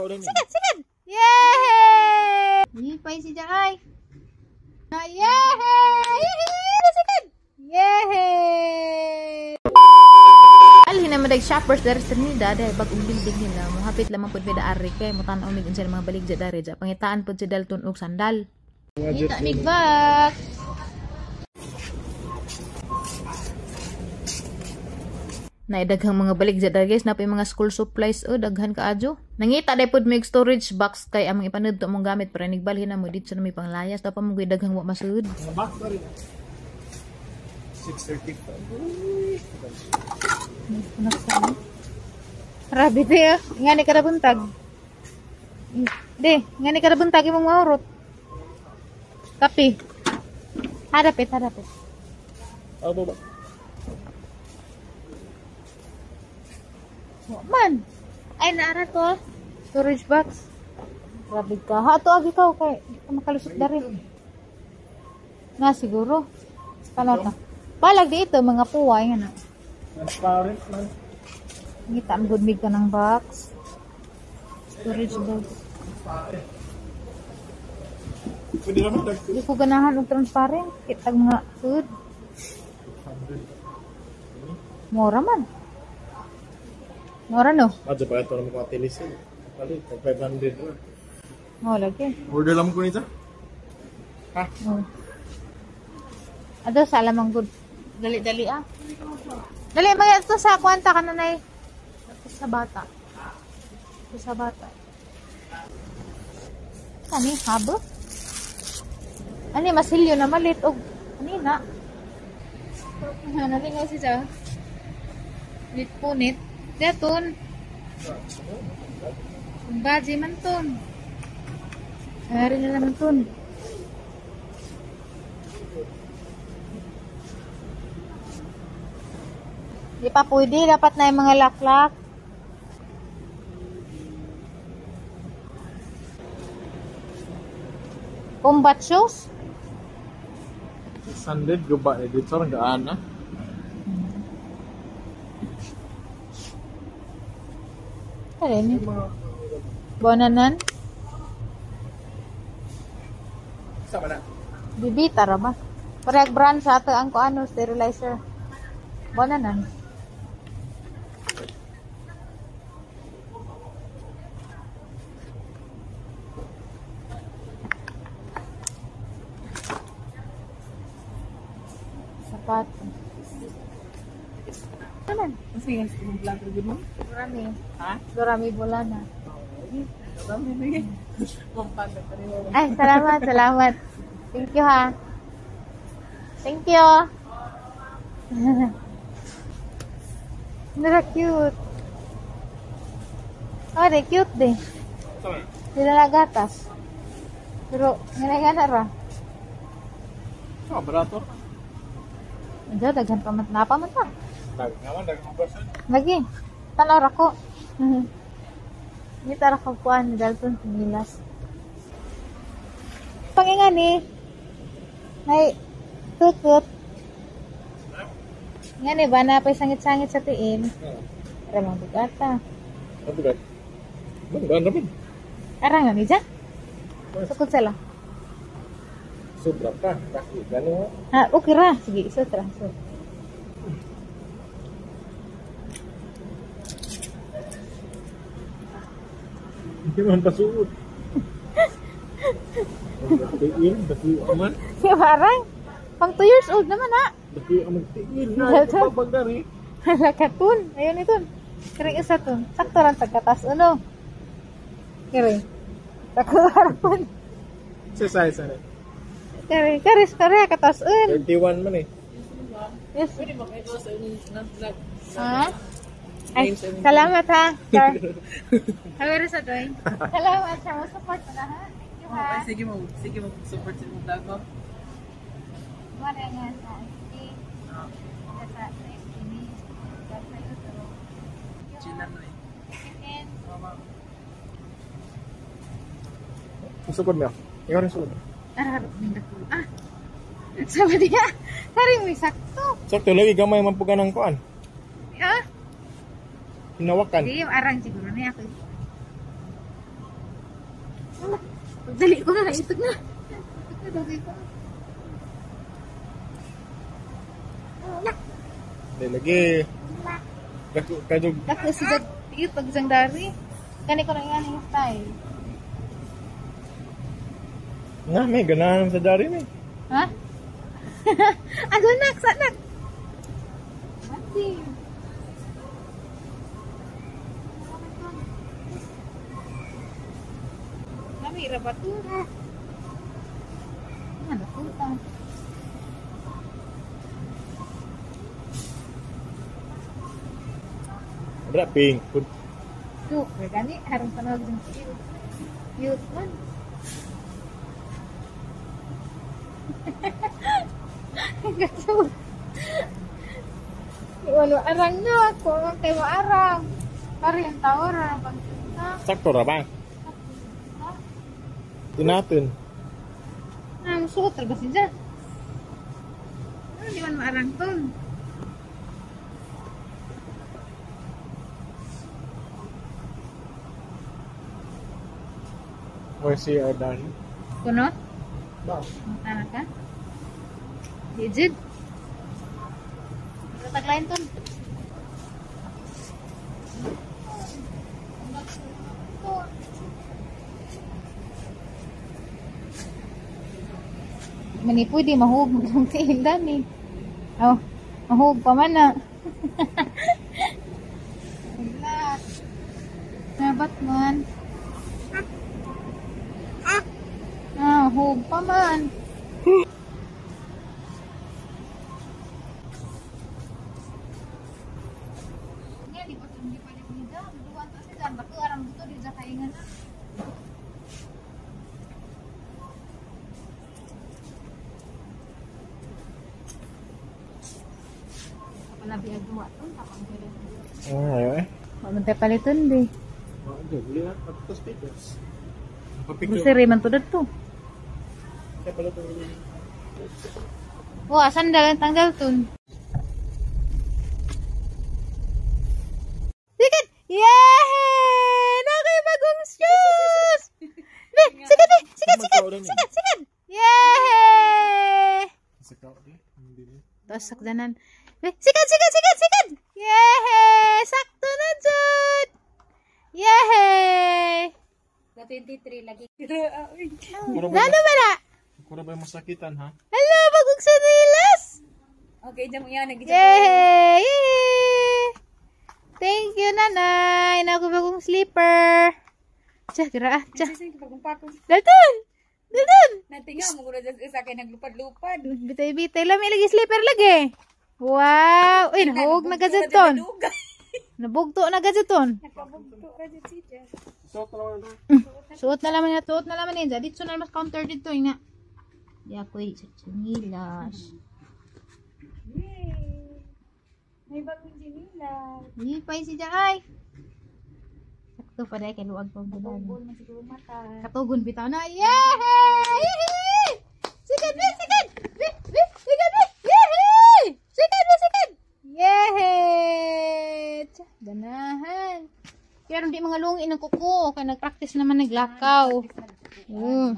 Sige, sige. Yay! Lipay si Jai. Yay! Sige. Yay! Alhin na madag shoppers dari sa Trinidad dahil bagong building nila. Muhapit lamang pud mi daari kay mutan-aw mig unsa mga baligya dari dya. Pangitaan pud si Dalton og sandal. Kita mig box. Naidaghang mga baligya dari guys, napay mga school supplies o daghan kaadyo. Nangita day pud mig storage box kay among ipanudto mong gamit para nigbalhin na mo dito na may panglayas. Dapat mo daghang wa masud. Box sorry. 6:35. Grabe te ah. Ngani kada buntag. De, ngani kada buntag imong maurot. Kape. Harapit, harapit. Abo ba? Man. Ay naara to. Storage box. Grabe ka. Ha to agi ka kay makalusot dari. Na siguro. Tanaw ta. Palag dito mga puway nga na. Transparent man. Ngita ang good mig ka ng box. Storage box. Pwede naman dag. Di ko ganahan og transparent. Kitag mga food. Mura man. Mura no? Adyo pa ito naman ko atilis eh. Palit, 500 na. Oh, lagi. Order lang ko nito. Ha? Oh. Ado sa alamang good. Dali-dali ah. Dali, mga ito sa kwanta ka na nay. Ito sa bata. Ito sa bata. Kani, habo? Ani, masilyo na malit. Og, ani na. Nalingaw si siya. Lit punit. Daton. Baji man ton. Ari na naman ton. Di pa pwede, dapat na yung mga laklak. Combat shoes? 600 guba eh. Dito ang gaan na. Alin? Bonanan? Sama na. Bibita ra ba? Parehag brand sa ato ang kuano, sterilizer. Bonanan. Sapato. Ano? Sige, sige, vlogger gud mo. Durami. Ha? Durami bulana. Durami na yun. Pampanga pa rin. Ay, salamat, salamat. Thank you ha. Thank you. Nara cute. Oh, de cute de. Sila na gatas. Pero, nga ra. Oh, barato. Diyan, daghan pa man. Napa man ta. Daghan man, daghan. Lagi. Tanaw ra ko. Hindi tara ka kuan, Dalton Pinilas. Pangingan ni. May tukot. Nga ni ba na pa'y sangit-sangit sa tiin? Ara mga bugata. Ang bugat. Banggaan naman. Ara nga ni dyan? Sukod sila. Sobra pa. Kasi gano'n. Ha, okay ra. Sige, isot ra. So. Hindi man pasuot. Tiin, daki man. Siya parang, pang 2 years old naman ha. Daki ang tiin na. Pagdari. Lakatun. Ayun ito. Kiring isa to. Sakto lang tagkatas. Ano? Kiring. Takuharapon. Sa size ano? Kari, kari, kari, katasun. 31 man eh. Yes. Pwede ba kayo sa inyong vlog? Ha? Ay, salamat ha, sir. Hawero sa doy. Salamat sa mo support na ha. Thank you ha. Sige mo support sa imong vlog mo. Wala nga sa ST. Sa ST ni. Sa YouTube. Chill lang eh. Chicken. Support mo. Ikaw rin support. Ah. Sabi niya. Sorry, may sakto. Sakto lagi gamay man pug anang kuan. Ah? Hinawakan. Di, yung arang siguro niya ako. Pagdali ko na, naitog na. Itog na, ko. Hindi lagi. Dako kadog. Dako si Jag cute pag isang dari. Kani ko na yan yung style. Na, may ganahan sa dari ni. Ha? Ano nak? Sa nak? Mati. Nami ra ba to? Ano to? Bra pink. Pud. Cute, gani harong panawag ng cute. Cute man. Gasol. Walo arang na ako ang kay arang. Pare ang tao ra pagsunta. Sakto ra ba? Tinatin. Ah, musuot ra ba siya? Ano di man maarang ton? Where si Ardan? Kuno? Ba. Mutana ka? Digit? Taglayin ton. Mani pwede mahug ang tiil ni. Oh, mahug pa man na. Wala. Na Batman. Ah, hug pa man. Nga, di pa di pa di pa duwan ta siya bako aram dito di ja kaingan na. Palabi ang duwa to, tapang pwede. Ah, ayo eh. Mamantay paliton di. Oh, beli na tapos papers. Papicture. Grocery man to dito. Kaya pala ito. Wah, sandal ang tanggal tun. Sikat! Yay! Nakay bagong shoes! Be, sikat be! Sikat, sikat! Sikat, sikat! Yay! Sakaw di. Hindi ni. Tapos sakdanan. Be, sikat, sikat, sikat, sikat! Yay! Sakto na jud! Yay! Na 23 lagi. Kura ba? Nano ba na? Kura ba masakitan ha? Hello, bagong sanilas! Okay, jam yan nag Yay! Yay! Thank you, nanay. Naku bagong slipper. Tiya, gira ah. Tiya. Dalton! Dalton! Natinga mo gud sa kay naglupad-lupad. Bitay-bitay. Lami lagi slipper lagi. Wow! Uy, nahug na gadgeton. Nabugto na gadgeton. Nakabugto ra jud siya. So, tawag na. Suot na laman niya. Suot na laman niya. Dito na mas counter dito. Ina. Di ako sa chinilas. Yay! May bagong chinilas. Hindi pa si ay. Sakto pa dahil kay luwag pang bulan. Tugon man siguro mata. Katugon bitaw na. Yay! Sikat be, sikat! Be, be, sikat be! Yay! Sikat be, sikat! Yay! Tsa, ganahan. Pero hindi mga lungin ng kuko. Kaya nag-practice naman naglakaw.